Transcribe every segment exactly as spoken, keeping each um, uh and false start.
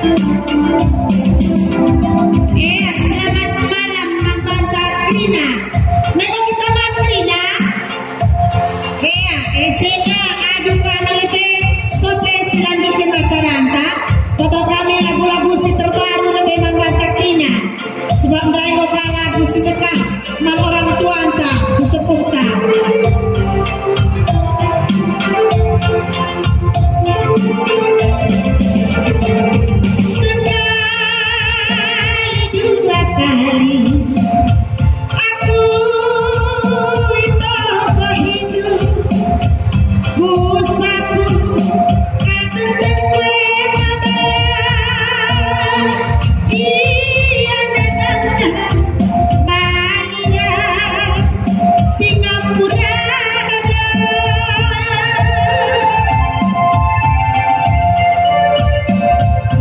Eh, selamat malam, man banta kerina. Mega kita man kerina? Eh, eh, ceda adu kami lebe, sope si lanjutken acaranta, baba kami lagu-lagu si terbaru lebe man banta kerina. Sebab ndai enggo ka lagu si mekah man orang tuanta, sesepuhta. Sekali dua kali aku itu kehidup. Ku sapu kalteng dengke mabaya, ia nenangkan balias Singapura raja.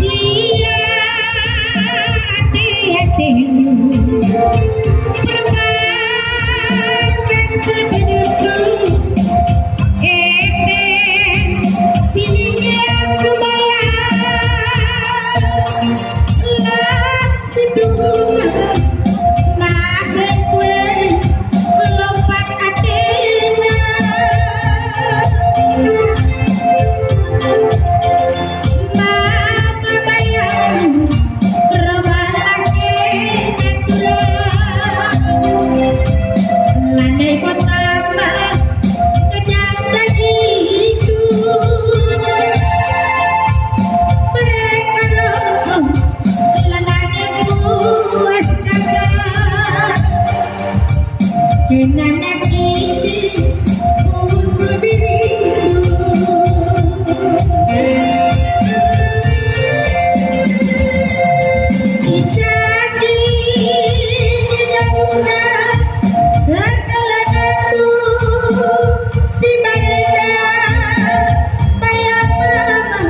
Ia ate-atendu perban ras perbendu. Ete sininge aku bayar, lang situhuna nahe kue lompat atena. Mama bayar. Robalah kena kurang, landai potama kejam dahiku. Mereka roh, lanai puas kakak. Kena nakiti pusuh diringku. Icakin tidak guna kekelenganku si barenda. Bayang mama,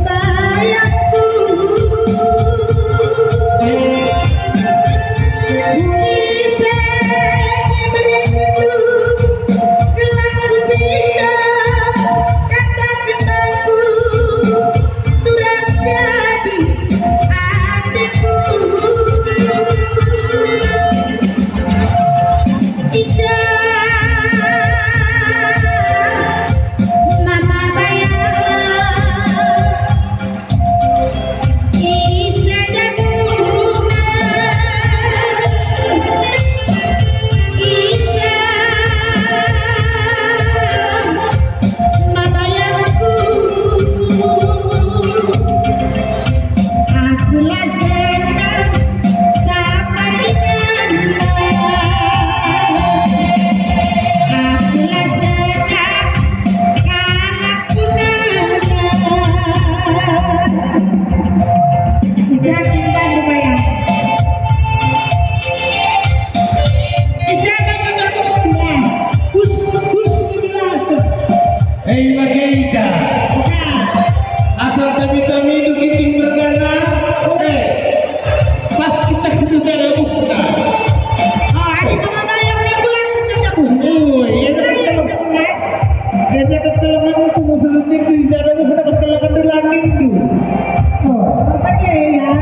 bayangku. Ise nge berendu, gelah kupindah kata kenangku, turang jadi ateku. Ica mama bayar, ica daguna, ica mama bayarku. Aku la senang sabar inganna. Aku la senang kalak punana. Jamin bandu bayar. Jamin bandu bayar. Hus, hus, hus. Hei, bage ita. Asal tami-tamindu Ginting mergana, eh, pasti tak itu cara buka. Oh, adi mama bayar ni bulan kita jabu. Oh, iya, iya, iya. Jadi ketelenganku musuh Ginting di cara buka, ketelengan dulu Ginting. Oh, apa dia ya?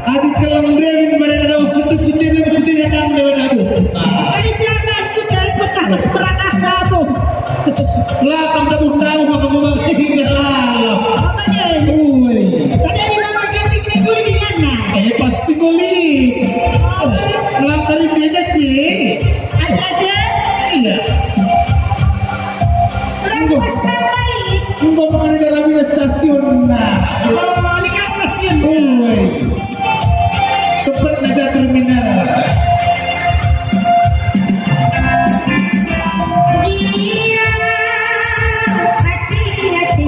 Adi keleng Dewi mereka dapat kutu kucing, kucing ya kan, Dewi, aduh. Adi jangan kita ikut kamu seberang aku. La kam tabuh-tabuh maka kubagi lalap. Apa je? Ui. Tadi ada mama Ginting ni kulit inganna. Eh, pasti kulit. Lam kari ceda, Ci. Ada aja? Iya. Berapa pas kembali? Engkau makan di dalam ini stasiun, nah. Oh, di kas stasiun. Ui. Cepet aja terminal. Iya, hati-hati.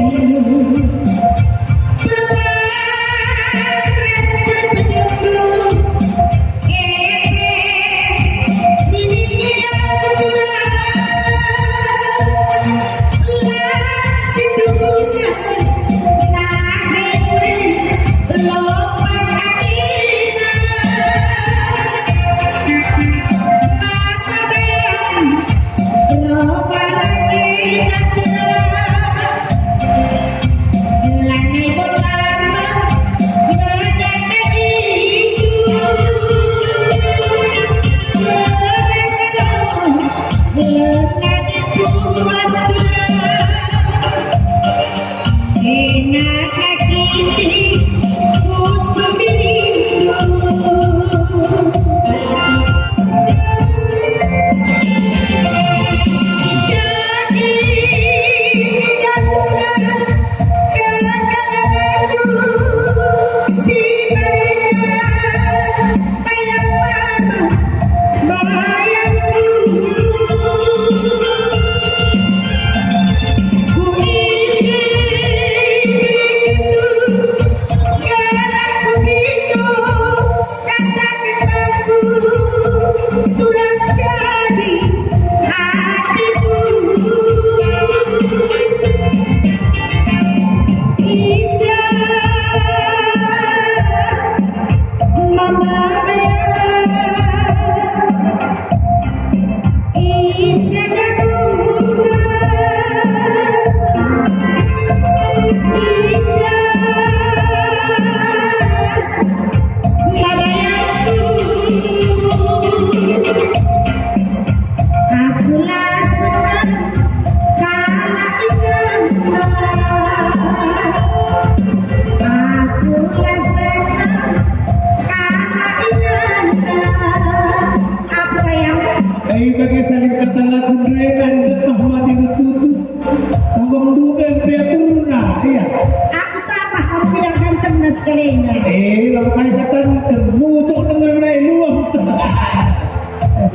Sekalina. Eh, lau kai setan, kemucuk dengan naik luam.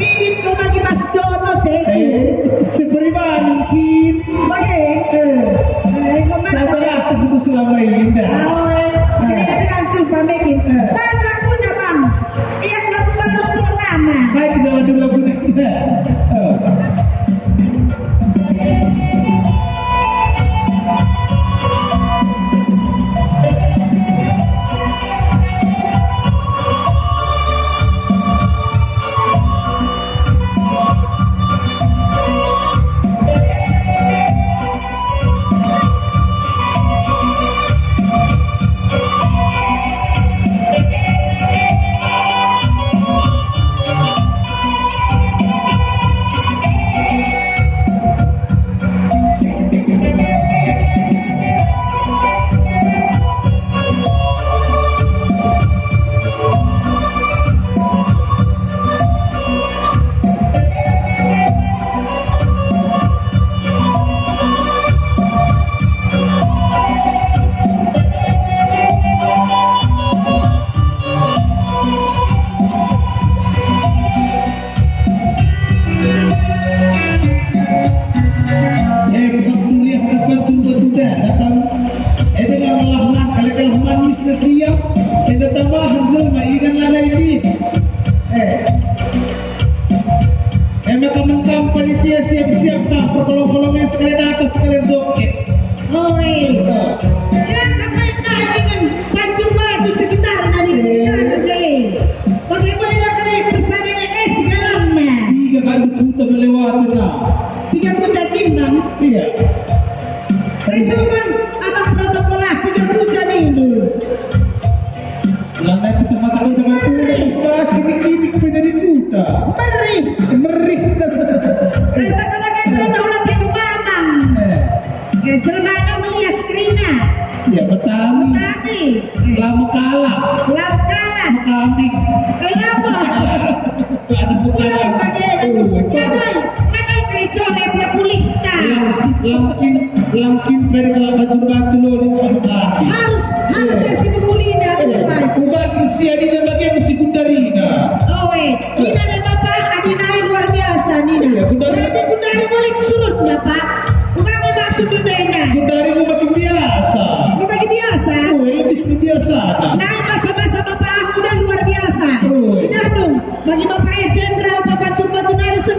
Mirip kau bagi Mas Dono, deh. Eh, seberiman mungkin. Oke. Eh, Eh, kau Mas saya Dono. Telah selama ini, dah. Oh, eh, sekalina Ah. dengan jumpa, Mekin. Eh. Tan lagunya, Bang. Iya, lagu baru sudah lama. Baik, kita lanjut lagu ni. Eh. Eh, bukan kuliah dapat sumber kuda datang. Eh, dengan Allah man, kalau kalah manis na kiam, eh, tambahan jelma ingan lada ini. Eh. Eh, maka mengkam panitia siap-siap tah perkolong-kolongan sekalian atas sekalian doket. Oi. Langkah main-main dengan pancung batu sekitar nani. Eh. Bagaimana kali persalinan eh segalamna? Tiga kali kuta melewati lah. Tiga kuta timbang. Iya. Besok kan abang protokol lah, tiga kuta minggu. Lanai kuta katakan zaman Mari. Kuda, bas kini-kini kuda jadi kuta. Meri. Meri. Kata-kata itu ulah tidur mamang. Eh. Ya, jelmana melias kerina. Ya, petani. Petani. Lama kalah. Lama kalah. Kambing. Kenapa? Ada bukan. Iya, pakai. Iya. Nadai, nadai kali core dia pulih ta. Langkin, langkin pede kalau baju batu lo di tempat. Harus, harus ya si pemulina, iya. Bukan. Uga kersia di dan bagian si kundarina. Oh, eh. Nina dan Bapak, adi nai luar biasa, Nina. Iya, Gundari. Berarti Gundari mulai surut, Bapak. Uga nge maksud Gundari, nah. Gundari mau makin biasa. Mau makin biasa? Oh, lebih biasa, nah. Nai masa-masa Bapak aku udah luar biasa. Oh. Udah dong, bagi Bapak eh jenderal Bapak Cuma Gundari se-,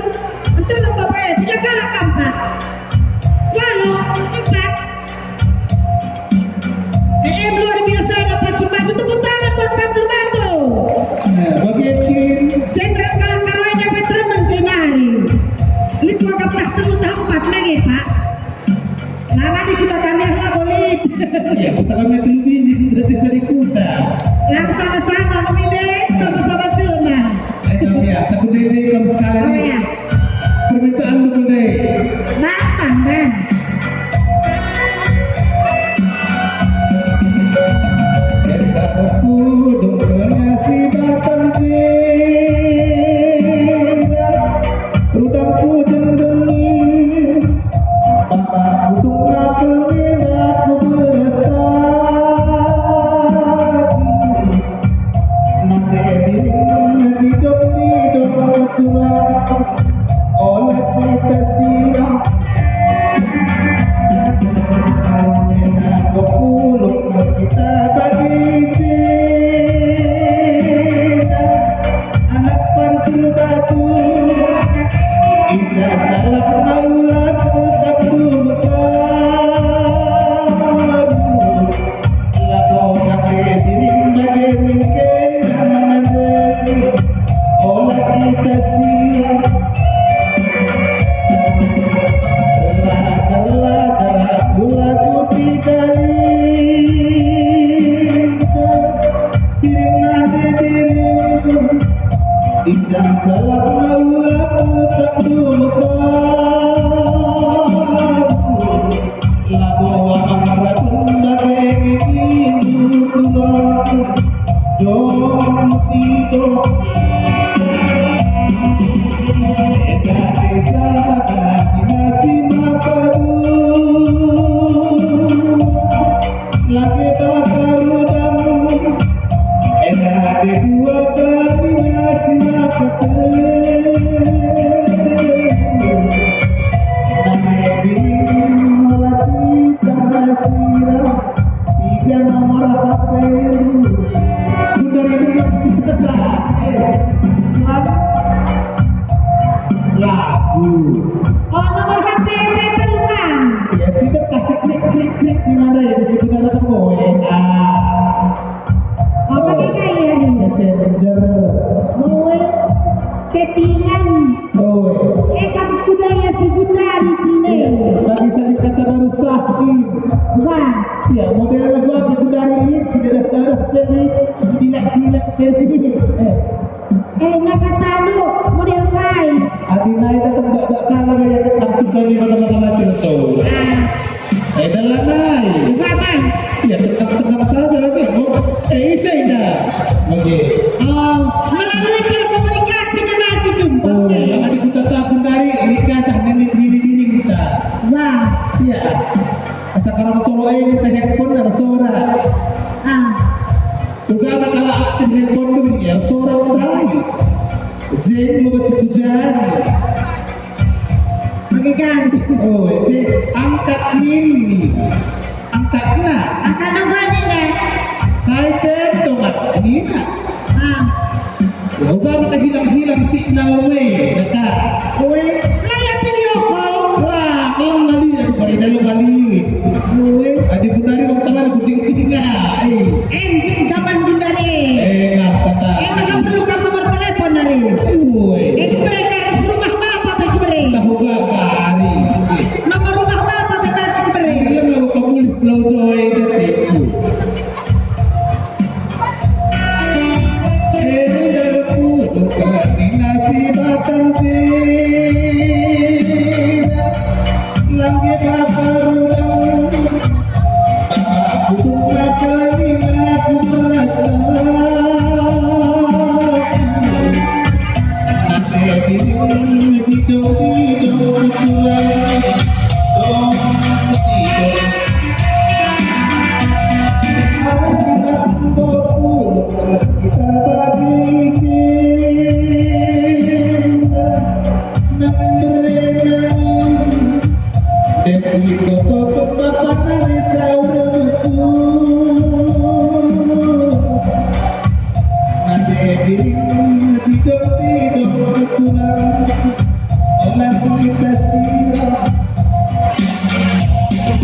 ente dong Bapak eh, tiga kalah kampak. Walu, empat. Eh, luar biasa ada Pancur Batu. Tepuk tangan buat Pancur Batu. Eh, bagi King. Jenderal kalah karo e dapat remen jenari. Lit dua kaplah telu tah empat lagi, Pak. Lama di kuta kami lah, Bolit. Ya, kuta kami telu biji, kita jadi kuta. Lang sama-sama kami deh, sama-sama jelma. Ayo, ya, takut deh, deh, kamu sekali. Oh, ya. Permintaan lu, deh. Bang, bang, bang. Kita pudung kena si batang jingga, rudam pudung demi, bapa pudung nakal mina ku beras tadi. Nande biring didong-didong tulang, ola kita siram. Enda pulung kita bagi cinta, anak Pancur Batu. Ija salah maulat tetap dulu terus. Labo sampe biring bage min kena nande, ola kita siap. Lajar-lajar aku lagu tiga lingkar, biring nande biring. Ija salah maulat tetap dulu terus. Labo abang racun bage ngindu tulang dong tido. Enda desa dagina si maka dua. Lage baka rudam Dua kali nasi maka telu. Nai biring ola kita siram. Tiga nomor H P. Sudah itu masih tetap. Eh, lagu. Lagu. Oh, nomor H P perlu kan? Ya, sudah kasih klik, klik, klik di mana ya? Di situ ada kan, oh, ya. Ah. Apa Oh. kita ya ini? Messenger. Mulai settingan. Oh. Eh, kan budaya si Gundari ini. Iya, bagi saya kata baru sakit. Wah. Ya, model lagu apa Gundari ini? Sudah dah, dah, jadi, sudah, sudah, jadi. Eh. Eh, nak kata lu, model kai? Adi nai datang gak, gak kalah gaya ketang tuh bagi mana macam-macam so. Ah. Eh, dalan nai. Bukan. Ya, tenang-tenang saja lagi. Oh, eh, ise indah. Oke. Oh, melalui telekomunikasi memang jumpa. Oh, yang ada kita takut dari nikah cah nini, nini biring kita. Wah. Iya. Asa karam colo ini cah handphone ada suara. Ah. Uga bakal aktif handphone dulu ya, suara ndai. Jeng mau baca pujani. Bagi ganti. Oh, cek angkat nini. Angkat na. Angkat apa nina? Kai tem tongat nina. Ah. Ya uga maka hilang-hilang signal me, kata. Ue, layar video call. Lah, kalau ngali ada pada dalam balik. Ue. Adi Gundari waktu mana kuting-kuting ai. Enjing zaman Gundari. Eh, ngap kata. Eh, maka perlu kamu nomor telepon dari. Ue. Eh, itu berarti harus rumah bapak bagi beri. Tahu gak kari. Nomor rumah bapak beta cik beri. Bilang aku kamu di Pulau Jawa itu. Enda pudung kami nasi batang cina, langge bakar udang, bapa pudung makan aku beras. Nasi biring didong-didong tulang, dong-didong.